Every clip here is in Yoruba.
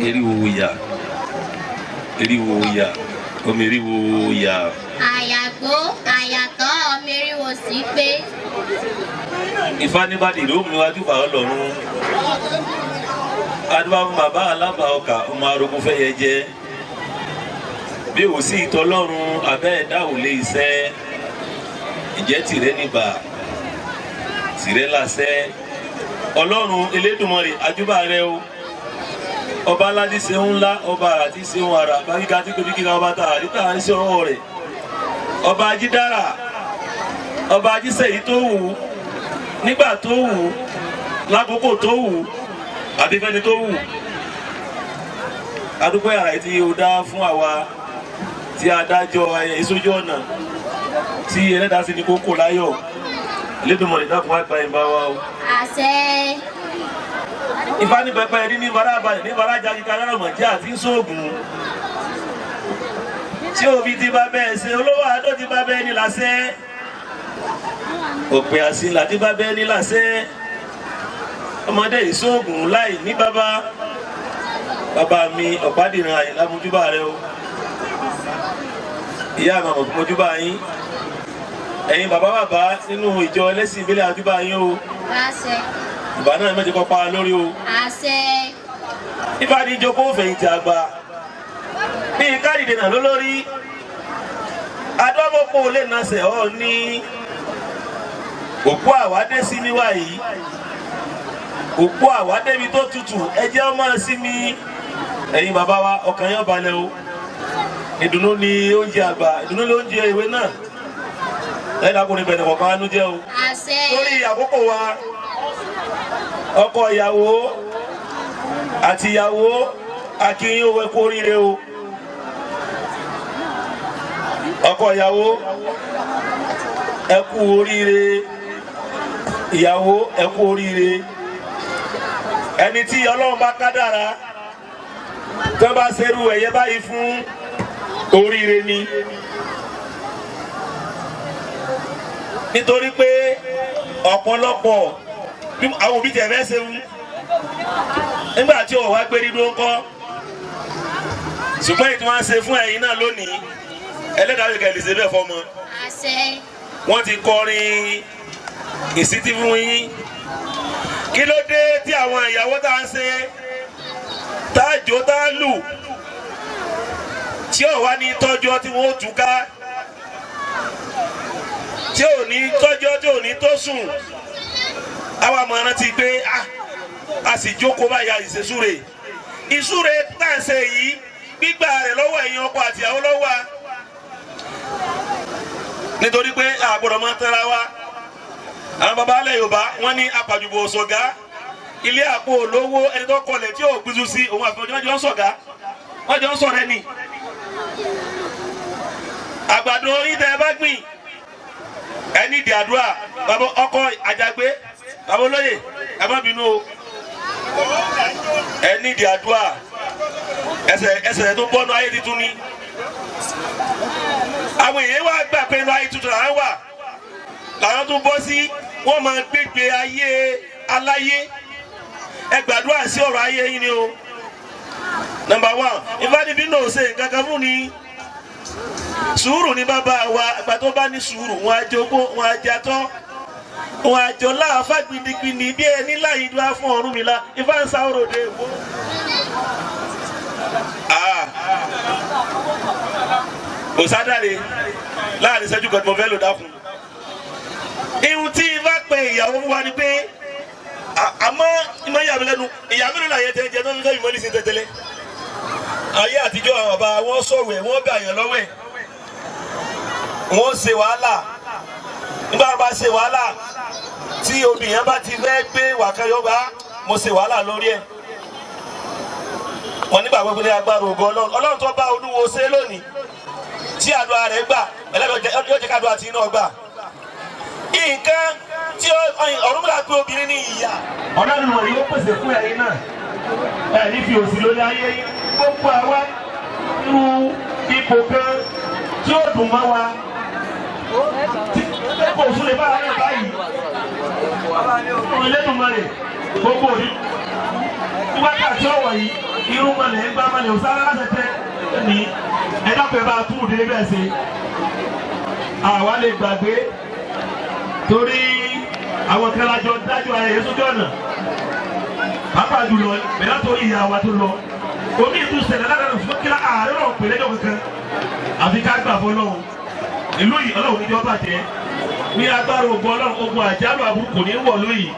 Eriwo ya, eriwo ya, omi eriwo ya. Àyàgbó àyàtọ̀ ọmọ eriwo sí pé. Ifá níbàdí ló mú iwájú bá Ọlọ́run. Adúbà fún bàbá alábà ọkà ọmọ arogun fẹyẹ jẹ. Bí ò sí ìtọ́lọ́run abẹ́ ẹ̀dá ò lè ṣẹ́. Ìjẹ́ tìrẹ níbà, tìrẹ làṣẹ. Ọlọ́run Elédùmarè ajúbà rẹ o. Ọba aládé ṣeun ńlá, ọba àrà tí ṣeun àrà, báyìíká tí tóbi kíka ọba tààrà títà ń ṣe ọwọ́ rẹ̀. Ọba ajídára, ọba ajíṣẹ́ yìí tó wù ú, nígbà tó wù ú, lákòókò tó wù ú, àti fẹ́ni tó wù ú. Adúpẹ́ àrà tí o dá fún àwa tí a dájọ́ ayẹyẹ ìsójú ọ̀nà tí ẹlẹ́dàá sì ní kókó láyọ̀. Elédùmarè dákun wá gba ìbá wa o. Àṣẹ. Ifá ní pẹpẹ ní ní bara balẹ̀ ní bara jáde lárọ̀mọ̀ jẹ́ àti sóògùn. Tí òbí ti bá bẹ́ẹ̀ ṣe olówó àádọ́ ti bá bẹ́ẹ̀ ní làṣẹ. Òpè àsìlà ti bá bẹ́ẹ̀ ní làṣẹ. Ọmọdé ìṣóògùn láì ní bàbá. Bàbá mi Ọ̀pádìran Àyìnlá mojúbà rẹ o. Ìyá mi àmọ̀ mojúbà yín. Ẹ̀yin bàbá bàbá nínú ìjọ ẹlẹ́sìn ìbílẹ̀ àjúbà yín o. Àṣẹ. Ìbá náà mẹ́jọ kọ́ pa lórí o. Àṣẹ. Ifá ní ìjókòó fẹ̀yìntì àgbà ní kárìdè náà lólórí adọ́mọ́pọ̀ lè nasẹ̀ ọ́ ní òkú àwádé sí mi wá yìí, òkú àwádé mi tó tutù ẹjẹ́ ọmọ sí mi. Ẹ̀yin bàbá wa ọkàn yóò balẹ̀ o. Ìdùnnú ni oúnjẹ àgbà, ìdùnnú ni oúnjẹ ìwé náà. Ẹ̀yin lákùnrin bẹ̀rẹ̀ kọ̀ọ̀kan wá nú jẹ́ o. Àṣẹ. Torí àkókò wa, ọkọ ìyàwó àti ìyàwó akínyìn owó ẹkú oríire o. Ọkọ ìyàwó ẹkú oríire, ìyàwó ẹkú oríire. Ẹni tí Ọlọ́run bá kádàrá tí wọ́n bá ṣerú ẹ̀yẹ báyìí fún oríire ni. Nítorí pé ọ̀pọ̀lọpọ̀ àwọn òbí tẹ̀ fẹ́ ṣe ń nígbà tí ò wá gbé dídó ńkọ́, ṣùgbọ́n èyí tí wọ́n á ṣe fún ẹ̀yin náà lónìí ẹlẹ́dàá yóò kẹ́ lè ṣe bẹ́ẹ̀ fọmọ. Àṣẹ. Wọ́n ti kọrin ìsítí fún yín. Kí ló dé tí àwọn ìyàwó tá a ń ṣe tá a jó tá a lù tí ò wá ní tọ́jú tí wọ́n ó túká, tí ò ní tọ́jú tí ò ní tó sùn? Àwa máa rántí pé a sì jókòó báyà ìṣesúre ìsúre tá à ń ṣe yìí, gbígbà rẹ̀ lọ́wọ́ ẹ̀yin ọkọ àti ìyàwó lọ́wọ́ wa, nítorí pé a gbọ́dọ̀ máa tẹ́ra wa. Àwọn baba alẹ́ Yorùbá wọ́n ní apàjùbọ̀ ọ̀sọ̀gá ilé àpò olówó, ẹni tó kọlẹ̀ tí ò gbìsù sí òun àti ọjọ́ ń sọ̀gá, wọ́n jọ ń sọ̀rẹ́ ni. Àgbàdo yín tẹ́ ẹ bá gbìn ẹni di àdúrà. Bàbá ọkọ Àjàgbé, bàbá olóyè, ẹ má bínú o, ẹni di àdúrà. Ẹsẹ̀ ẹsẹ̀ tó bọ́nu ayé tuntun ni àwọn èèyàn wá gbà pé inú ayé tuntun làwọn wà, làwọn tún bọ́ sí wọ́n máa gbégbé ayé aláyé. Ẹ gbàdúrà sí ọ̀rọ̀ ayé yín ni o. Number one, ìfádìbí náà ṣe nǹkan kan fún ni sùúrù ní bàbá wa. Àgbà tó bá ní sùúrù wọn àjogún, wọn àjàtọ́, wọn àjọ láàfà gbidigbini bí ẹni láyé dúró fún Ọ̀rúnmìlà. Ifá ń sa òròde ègbó. Kò sádàre láàrin ìṣẹ́jú kan tí mo fẹ́ lò dákun. Ihun tí ifá pe ìyàwó fún wa ni pé àmọ́ ìmọ̀ ìyá mi lẹ́nu ìyá mi lónìí àyẹ̀ tẹ́ jẹ́ tó ń fẹ́ ìmọ̀ ní sin tẹ́tẹ́lẹ́. Ayé àtijọ́ àwọn bàbá wọn sọ̀rọ̀ ẹ̀, wọ́n bẹ̀ àyàn lọ́wọ́ ẹ̀, wọ́n ṣe wàhálà. Nígbà wọn bá ṣe wàhálà tí obìnrin bá ti fẹ́ gbé wàkàyọ́gbà, mo ṣe wàhálà lórí ẹ̀. Wọ́n nígbà gbogbo ní agbára ògo Ọlọ́run. Ọlọ́run tó bá Olúwo ṣe lónìí tí àdúrà rẹ̀ gbà, ẹlẹ́dọ̀ yóò jẹ́ kádùá tí iná gbà. Nǹkan tí Ọ̀rúnmìlà pé obìnrin ní ìyá. Ọlọ́run wọ̀nyí yóò pèsè fún ẹ̀yin náà, ẹ̀ ní fi òsì lórí ayé yín. Gbogbo àwa irú ipò kan tí ó dùn mọ́ wa tí kò sún lè bá ara rẹ̀ báyìí. Ọ̀run Elédùmarè gbogbo òní. Ní wákàtí ọ̀wọ̀ yìí, irun mọ̀lẹ́ ń gbá mọ̀lẹ́ òsáré láti tẹ́ ní ẹ dákun, ẹ bá tún ìdílé bẹ́ẹ̀ ṣe. Àwa lè gbàgbé torí àwọn kan lájọ dájú ayẹyẹ sójú ọ̀nà, pàápàá jùlọ bẹ̀rẹ̀ torí ìyá wa tó lọ. Omi ìtú ṣẹlẹ̀ ládàá fún kílá ààrẹ náà pè lẹ́jọ́ kankan, àfi ká gbà fún Ọlọ́run. Ìlú yìí, Ọlọ́run níjọ́ bàjẹ́ ní agbára ogun Ọlọ́run. Ogun àjálù aburú kò ní wọ̀ lóyìí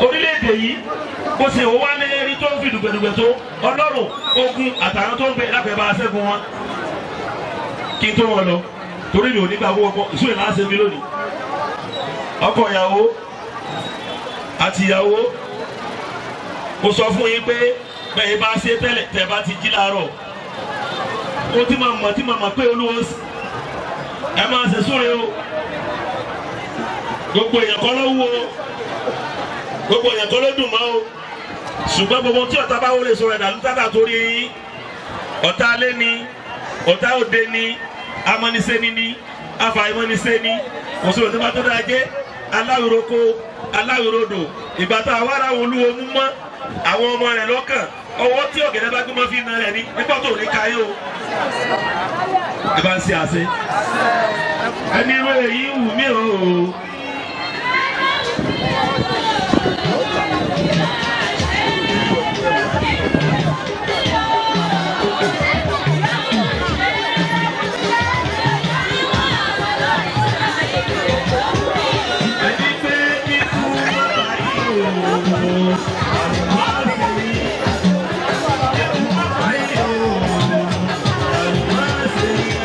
orílẹ̀-èdè yìí. Bó ṣe wọ́n wá lérí tó ń fi dùgbẹ̀dùgbẹ̀ tó, Ọlọ́run, ogun àtàwọn tó ń bẹ lápẹ̀ bá a ṣẹ́gun wọn. Kí n tó wọn lọ, torí mi ò ní gbà owó ọkọ ìṣúná láti mi lónìí. Ọkọ ìyàwó àti ìyàwó, mo sọ fún yín pé bẹ́ẹ̀ bá ṣe tẹ́lẹ̀, tẹ́ bá ti jí láàárọ̀, ó ti máa mọ̀ tí máa mọ̀ pé Olúwo ẹ máa ṣe súre o. Gbogbo èèyàn kọ́ ló wú o, gbogbo èèyàn kọ́ ló dùn mọ́ o, ṣùgbọ́n gbogbo tí ọ̀tá bá wọlé sọ̀rọ̀ ẹ̀dá lùtàdà torí yín, ọ̀tá alẹ́ ni, ọ̀tá òde ni, amọ́nisẹ́ni ni, afàìmọ́nisẹ́ni, kò sí òtún bá tó dáa jẹ́ aláwìroko aláwìrodò. Ìgbà tá a wá ra àwọn olúwo mú mọ́ àwọn ọmọ rẹ̀ lọ́kàn, ọwọ́ tí ọ̀gẹ̀dẹ̀ bá gbé mọ́ fi na rẹ̀ ní nígbà tó ní káyé o. Ẹ bá ń ṣe àṣẹ ẹni irú èyí wù mí o. Ẹni pé kíkú bàbá yìí o, àrùn máa ń ṣe yìí.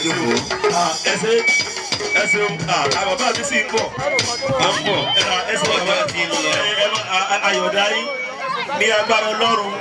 Jókòó. Ẹ ṣe, ẹ ṣeun. Àwọn bàbá mi sì ń bọ̀, à ń bọ̀. Ẹ ṣe bàbá. Ọjọ́ ti ń lọ. Ayọ̀dá yín ní agbára Ọlọ́run.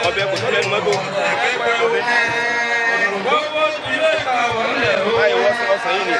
Ọbẹ̀ kò sí lẹ́nu mọ́tò. Báyìí wọ́n sọ ọ̀sán yìí ni.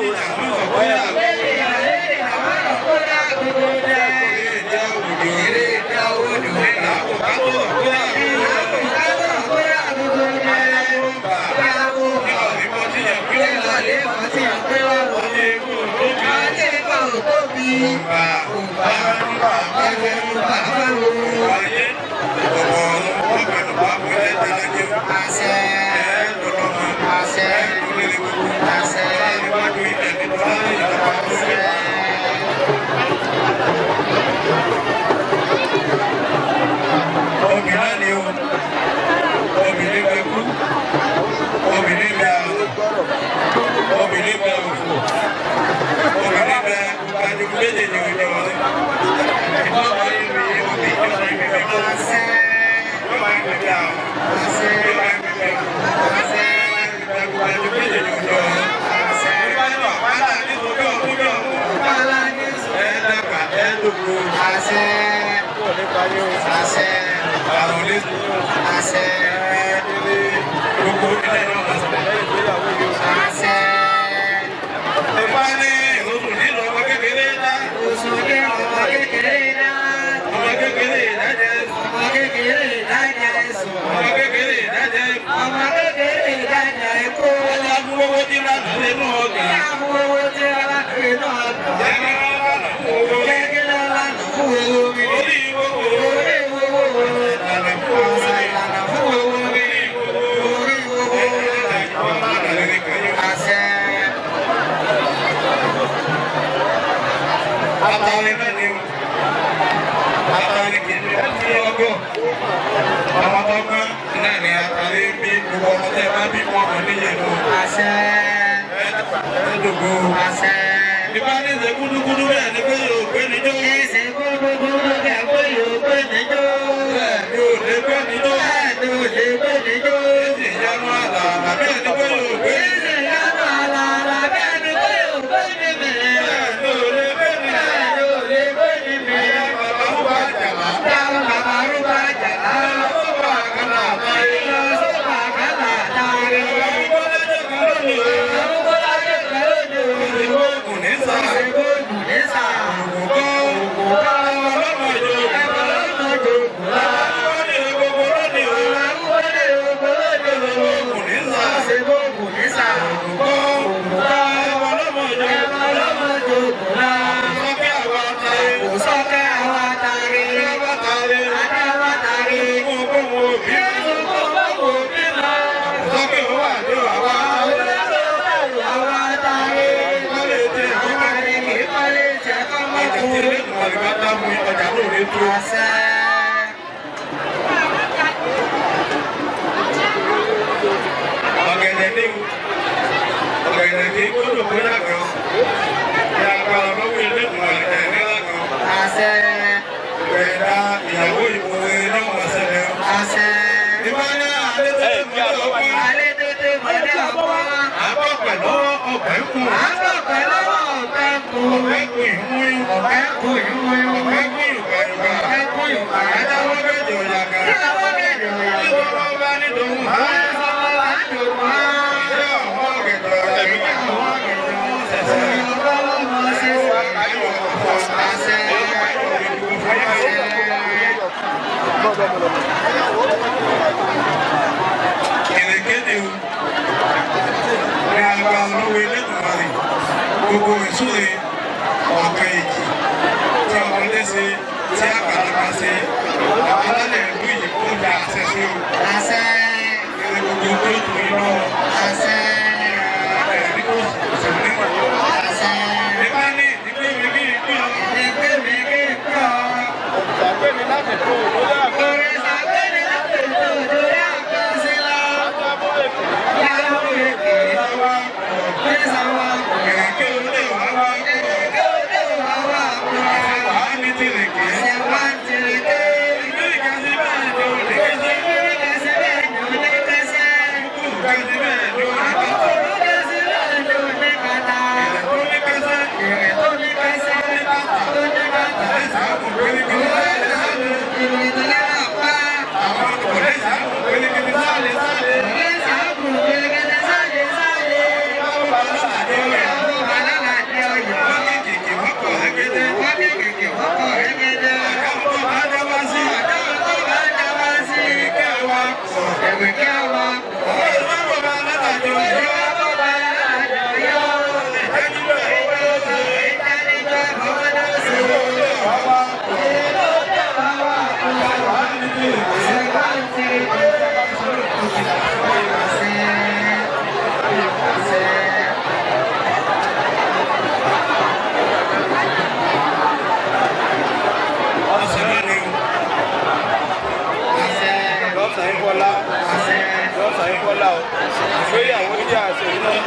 Sale, sale. Thank you.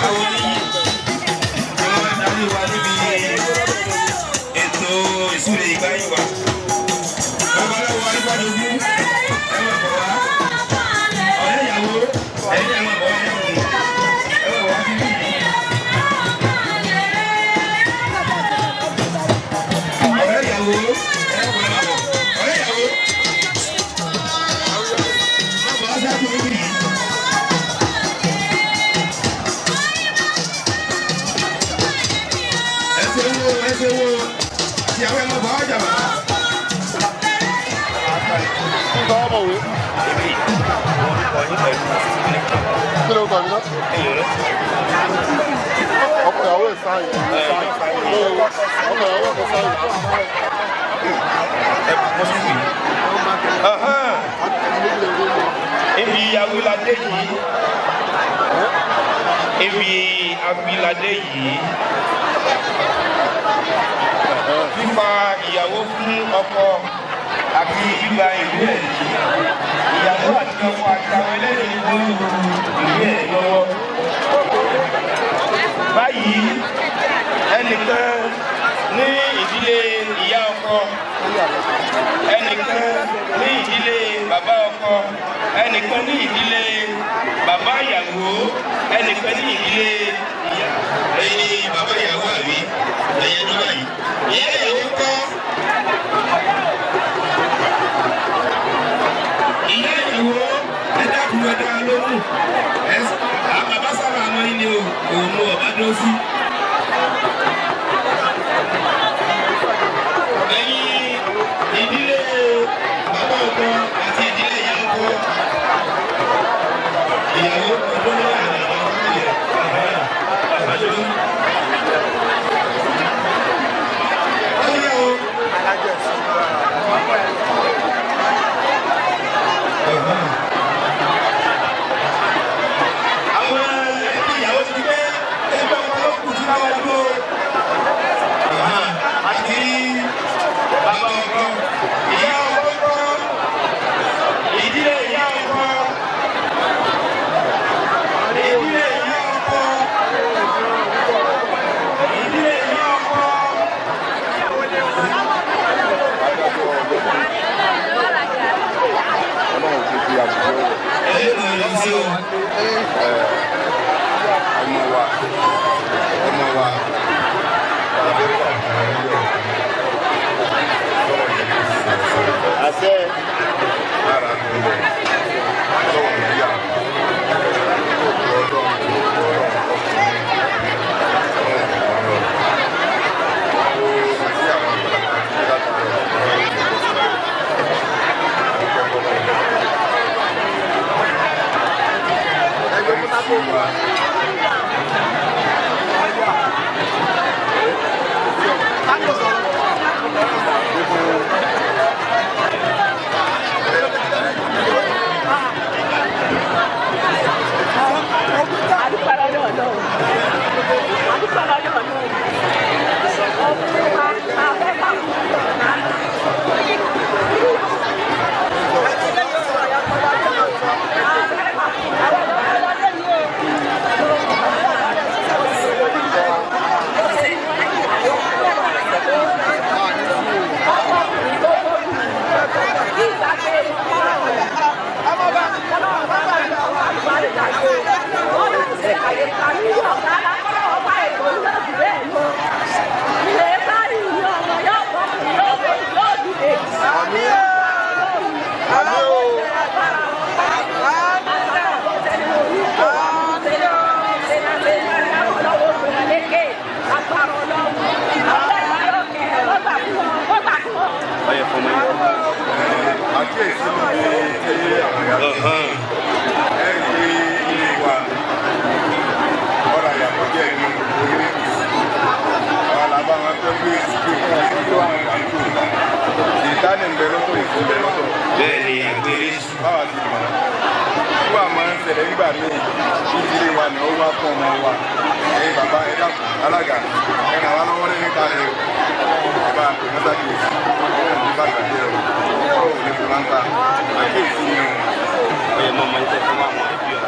Awoniyi tí wọ́n darí wa níbi ètò ìsúre ìgbáyé wa. Babaláwo Arígbájogún, ẹ máa bọ̀ wá. Ọ̀rẹ́ ìyàwó, ẹ̀yin ẹ máa bọ̀ wá, ẹ máa bọ̀ wá síbí. Ọ̀rẹ́ ìyàwó, ẹ máa bọ̀. Ọ̀rẹ́ ìyàwó, má bọ̀ wá sáàkùn níbí yìí. Ẹ ṣe wo, ẹ ṣe wo, ìyàwó ẹ máa bọ̀ wá jà bàbá. Kí ló kọ mi náà? Ọkọ ìyàwó ẹ̀ sáyìn. Ọkọ ìyàwó ẹ̀ kò sáyìn. Ibi awilade yìí, ibi awilade yìí, fífa ìyàwó fún ọkọ àti gbígba ìwé ẹ̀rí ìyàwó àti ọkọ àti àwọn ẹlẹ́rìí wọ́n lu ìwé ẹ̀rí lọ́wọ́. Báyìí, ẹnìkan ní ìdílé ìyá ọkọ, ẹnìkan ní ìdílé bàbá ọkọ, ẹnìkan ní ìdílé bàbá ìyàwó, ẹnìkan ní ìdílé ìyá. Ẹ̀yin ni bàbá ìyàwó àbí ẹ̀yẹ tó báyìí? Ìyá ìyàwó kọ́. Ìyá ìyàwó, ẹ dákun, ẹ dá lóhùn. Ẹ bàbá sábà mọ yín ni o, òun mú ọba dúró sí. Ẹ̀yin ìdílé bàbá ọkọ àti ìdílé ìyá ọkọ, ìyàwó ọdún náà ní àwọn fámìlì rẹ̀. Ó yẹ o. Àwọn ẹbí ìyàwó ti di pé ẹgbẹ́ ọkọ ló kù tí wọ́n wá dúró àti bàbá ọkọ, ìyá ọkọ, ìdílé ìyá ọkọ, ìdílé ìyá ọkọ, ìdílé ìyá ọkọ. Ọlọ́run ti fi àṣìṣe rẹ̀. Ẹ̀yẹ́ kò yọ sí o. Ọmọ wa, ọmọ wa, ọmọ wa. Àṣẹ. Lára tó lọ, lọ́wọ́ ìyá. Ọlọ́run, Ọlọ́run, ọkùnrin. Ọlọ́run, tí àwọn àgbàlagbà ti láti lọ, ọlọ́run tó sọ. Ẹgbẹ́ mú wa. Adúpẹ́ lọ́dọ̀ Ọlọ́run, adúpẹ́ lọ́dọ̀ Ọlọ́run. Ọmọ wa afẹ́ ká kú. Ọyẹ fọmọ yẹn. Àkíyèsí mi ni tí àwọn ìyá ẹ rí pé ilé wa ọ̀rọ̀ àyàtọ̀ díẹ̀ ní orí àwọn alábá wọn tó gbé ìsìnkú ìsìnkú àwọn àdúgbò ìtánì ń bẹ lọ́tọ̀, ìfún ń bẹ lọ́tọ̀. Bẹ́ẹ̀ ni àgbèrè sùn. Báwa ti mọ̀ wíwà máa ń ṣẹlẹ̀ nígbà míì, ìdílé wa ni ó wá fún ọmọ wa. Ẹ̀yin bàbá, ẹ dákun, alága, ẹ ràn wá lọ́wọ́ lẹ́yìn ká rẹ̀ o, ẹ bá pè mọ́tà kíyèsí ọ̀hún ní bàgbà díẹ̀ o, ọ̀hún ní fúláńtà àkíyèsí ni o. Ọyẹ mọ ọmọ yẹn tẹ fún àwọn ẹbí ọ.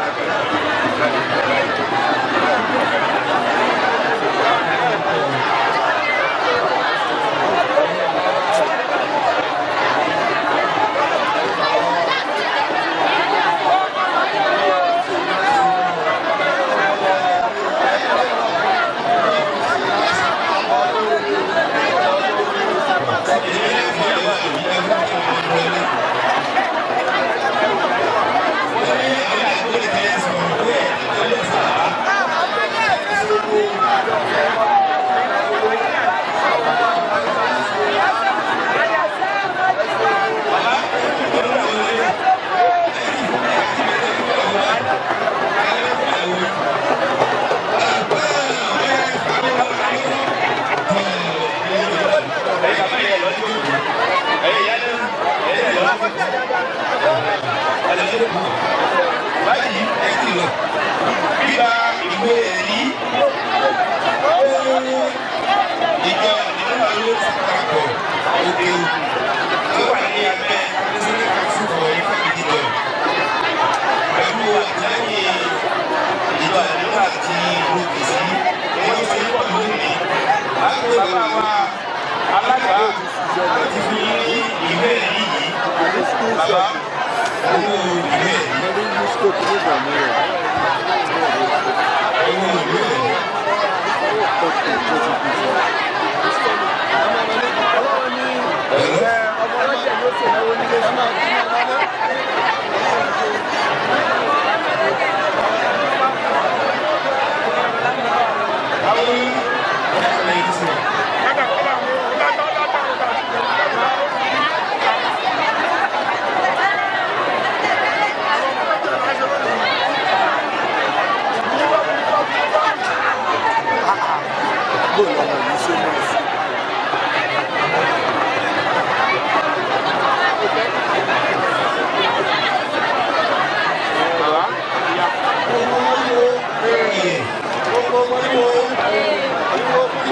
Olóòtú Parapọ̀ Òkè Ògùn tó wà ní abẹ́ National Council for Ifá Religion pẹ̀lú àtìlẹ́yìn ìjọ àdúrà àti ìlú Kìsì wọ́n ṣe ń pọ̀ lónìí. Láti bàbá wa alága láti fi ìwé ẹ̀rí yìí. Bàbá owó ìwé ẹ̀rí. Owó ìwé ẹ̀rí.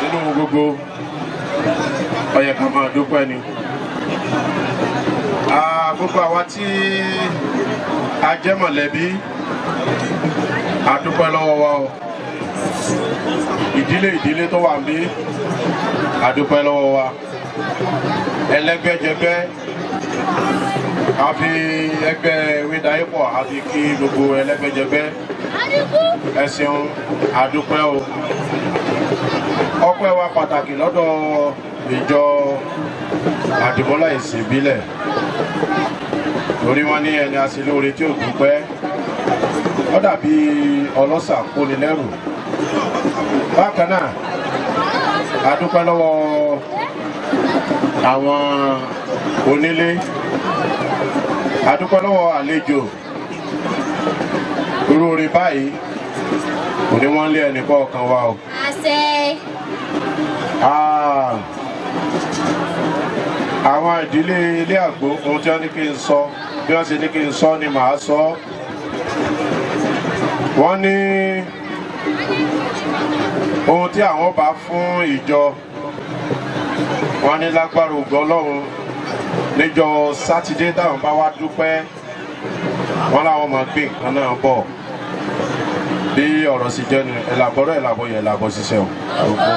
Nínú gbogbo ó yẹ ká máa dúpẹ́ ni. Gbogbo àwa tí a jẹ́ mọ̀lẹ́bí, a dúpẹ́ lọ́wọ́ wa o. Ìdílé ìdílé tó wà níbí, a dúpẹ́ lọ́wọ́ wa. Ẹlẹ́gbẹ́jẹgbẹ́, a fi ẹgbẹ́ Ewédayépọ̀ a fi kí gbogbo ẹlẹ́gbẹ́jẹgbẹ́. Ẹ ṣeun, a dúpẹ́ o. Ọpẹ́ wa pàtàkì lọ́dọ̀ ìjọ Àdìmúlà ìsìn ìbílẹ̀, torí wọ́n ní ẹni aṣelóore tí ò dúpẹ́ ó dàbí ọlọ́ṣà kóni lẹ́rù. Bákan náà, a dúpẹ́ lọ́wọ́ àwọn onílé, a dúpẹ́ lọ́wọ́ àlejò. Irú orin báyìí kò ní wọ́n lé ẹnì kọ̀ọ̀kan wa o. Àṣẹ. Àwọn ìdílé ilé àgbo, ohun tí wọ́n ní kí n sọ bí wọ́n ṣe ní kí n sọ ni màá sọ. Wọ́n ní ohun tí àwọn bá fún ìjọ, wọ́n ní lágbára ògo Ọlọ́run níjọ́ sátidé táwọn bá wá dúpẹ́, wọ́n láwọn máa gbé nǹkan náà bọ̀. Bí ọ̀rọ̀ sì jẹ́ nu, ẹ̀làbọ̀rọ̀ ẹ̀làbọ̀ yẹ̀ ẹ̀làbọ̀ ṣiṣẹ́ o. Ògo.